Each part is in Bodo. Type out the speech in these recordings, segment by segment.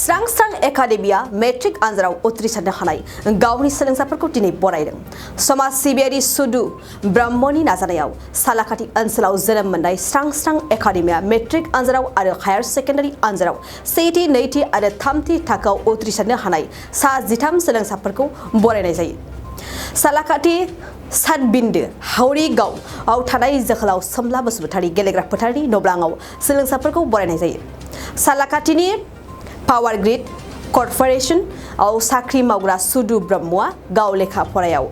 स्रां स्रां एकाडेमिया मेट्रिक आनजादाव उथ्रिसारनो हानाय गावनि सोलोंसाफोरखौ दिनै बरायदों। समाज सिबियारि सुदु ब्रह्मनि नाजानायाव सालाकाथि ओनसोलाव जोनोम मोननाय स्रां स्रां एकाडेमिया मेट्रिक आनजादाव आरो हायार सेकेन्डारि आनजादाव सेथि नैथि आरो थामथि थाखोआव उथ्रिसारनो हानाय सा 13 सोलोंसाफोरखौ बरायनाय जायो। सालाकाथि सातबिन्दो हावरिगावआव थानाय जोहोलाव सोमला बसुमतारी गेलेग्रा फोथारनि नब्लाङाव सोलोंसाफोरखौ बरायनाय जायो। सालाकाथिनि पावार ग्रिड कर्परेशन आव साख्रि मावग्रा सुदु ब्रह्मआ गाव लेखा फरायाव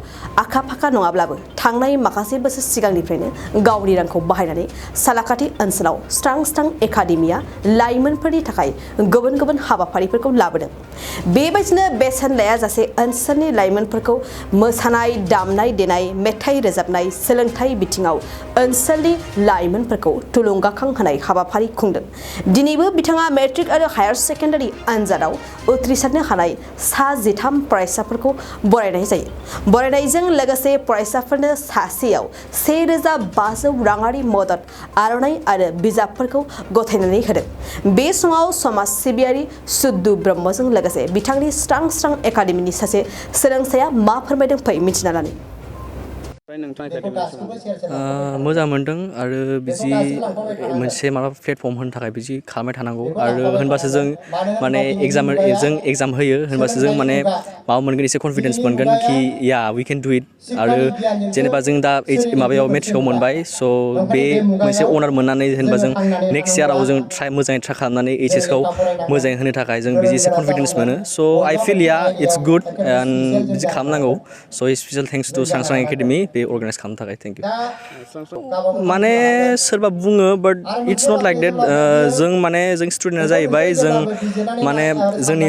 आखा फाखा नङाब्लाबो थांनाय माखासे बोसोर सिगांनिफ्रायनो गावनि रांखौ बाहायनानै सालाकाथि ओनसोलाव स्रां स्रां एकाडेमिया लाइमोनफोरनि थाखाय गुबुन गुबुन हाबाफारिफोरखौ लाबोदों। बेबायदिनो बेसेन लायाजासे ओनसोलनि लाइमोनफोरखौ मोसानाय दामनाय देनाय मेथाइ रोजाबनाय सोलोंथाइ बिथिङाव ओनसोलनि लाइमोनफोरखौ थुलुंगाखां होनाय हाबाफारि खुंदों। दिनैबो बिथाङा मेट्रिक आरो हायार सेकेन्डारि आनजादाव उथ्रिसारनो हानाय सा 13 फरायसाफोरखौ बरायनाय जायो। बरायनायजों लोगोसे फरायसाफोरनो सासेयाव 1500 राङारि मदद आर'नाइ आरो बिजाबफोरखौ गथायनानै होदों। बे समाव समाज सिबियारि सुदु ब्रह्मजों लोगोसे बिथांनि स्रां स्रां एकाडेमिनि सासे सोलोंसाया मा फोरमायदों फै मिथिना लानि। मोजां मोनदों आरो बिदि मोनसे माबा प्लेटफर्म होनो थाखाय बिदि खालामबाय थानांगौ आरो होनबासो जों माने एग्जाम होयो होनबासो जों माने माबा मोनगोन एसे कनफिडेन्स मोनगोन कि या वी केन डु इट आरो जेनेबा जों दा माबायाव मेट्रिकआव मोनबाय स' बे मोनसे अनार मोननानै जेनेबा जों नेक्स्ट इयाराव जों मोजाङै ट्राइ खालामनानै HS खौ मोजाङै होनो थाखाय जों बिदि एसे कनफिडेन्स मोनो। स' आइ फिल या इट्स गुड एन्ड बिदि खालामनांगौ। स' स्पेसियेल थेंक्स टु स्रां स्रां एकाडेमि बे अर्गानाइज खालामनो थाखाय थेंक इउ। माने सोरबा बुङो बाट इट्स नट लाइक देट जों माने जों स्टुडेन्टआ जाहैबाय जों माने जोंनि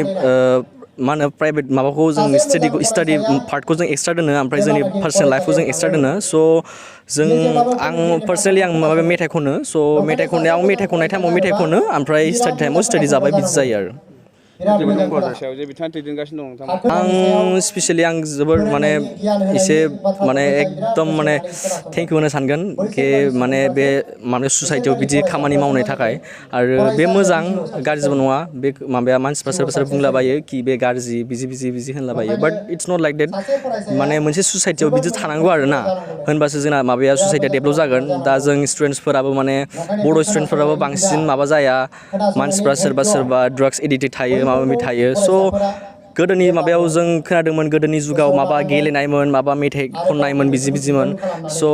मा होनो प्राइभेट माबाखौ जों स्टाडि पार्टखौ जों एक्सट्रा दोनो ओमफ्राय जोंनि पार्सनेल लाइफखौ जों एक्सट्रा दोनो। स' आं पार्सनेलि आं माबा मेथाइ खनो स' मेथाइ खननायाव मेथाइ खननाय टाइमाव मेथाइ खनो ओमफ्राय स्टाडि टाइमाव स्टाडि जाबाय बिदि जायो आरो। आं स्पेसियेलि आं जोबोर माने एसे माने एकदम माने थेंक इउ होनो सानगोन कि माने बे माने ससाइटियाव बिदि खामानि मावनायनि थाखाय आरो बे मोजां गाज्रिबो नङा। बे माबाया मानसिफ्रा सोरबा सोरबा बुंलाबायो कि बे गाज्रि बिदि होनलाबायो बाट इट्स नट लाइक देट। माने मोनसे ससाइटियाव बिदि थानांगौ आरो ना होनबासो जोंना माबाया ससाइटिया डेभेलप जागोन। दा जों स्टुडेन्टसफोराबो माने बर' स्टुडेन्टफोराबो बांसिन माबा जाया मानसिफ्रा सोरबा ड्राग्स एडिक्टेड थायो माबा माबि थायो। स' गोदोनि माबायाव जों खोनादोंमोन गोदोनि जुगाव माबा गेलेनायमोन माबा मेथाइ खननायमोन बिदिमोन। स'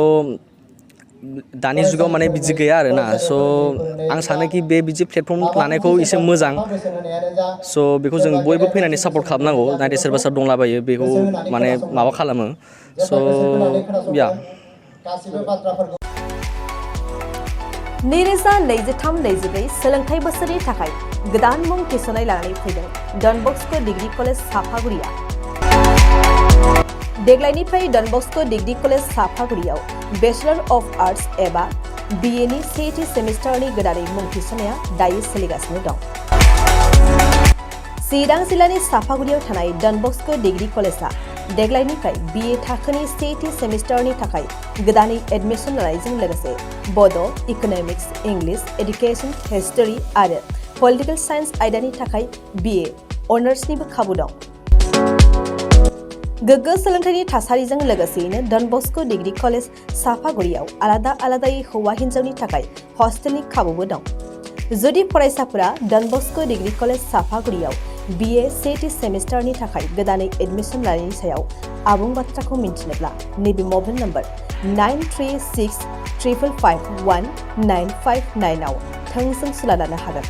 दानि जुगाव माने बिदि गैया आरो ना। स' आं सानो कि बे बिदि प्लेटफर्म लानायखौ एसे मोजां। स' बेखौ जों बयबो फैनानै सापर्ट खालामनांगौ। नाथाय सोरबा दंलाबायो बेखौ माने माबा खालामो। स' या 2023-24 सोलोंथाइ बोसोरनि थाखाय गोदान मुं थिसननाय लानानै फैदों डन बस्क' डिग्री कलेज साफागुरिया। देग्लायनिफ्राय डन बस्क' डिग्री कलेज साफागुरियाव बेचलर अफ आर्ट्स एबा BA नि सेथि सेमिस्टारनि गोदानै मुं थिसननाया दायो सोलिगासिनो दं। चिरां जिल्लानि साफागुरियाव थानाय डन बस्क' डिग्री कलेजआ देग्लायनिफ्राय BA थाखोनि सेथि सेमिस्टारनि थाखाय गोदानै एडमिसन लानायजों लोगोसे बड', इक'नमिक्स, इंलिश, एडुकेशन, हिस्टरी आरो पलिटिकल साइन्स आयदानि थाखाय BA अनार्सनिबो खाबु दं। गोग्गो सोलोंथाइनि थासारिजों लोगोसेयैनो डन बस्क' डिग्री कलेज साफागुरियाव आलादायै हौवा हिन्जावनि थाखाय हस्टेलनि खाबुबो दं। जुदि फरायसाफोरा डन बस्क' डिग्री कलेज साफागुरियाव BA सेथि सेमिस्टारनि थाखाय गोदानै एडमिसन लानायनि सायाव आबुं बाथ्राखौ मिन्थिनोब्ला नैबे मबाइल नम्बर 9365519559 आव थोंजों सुला लानो हागोन।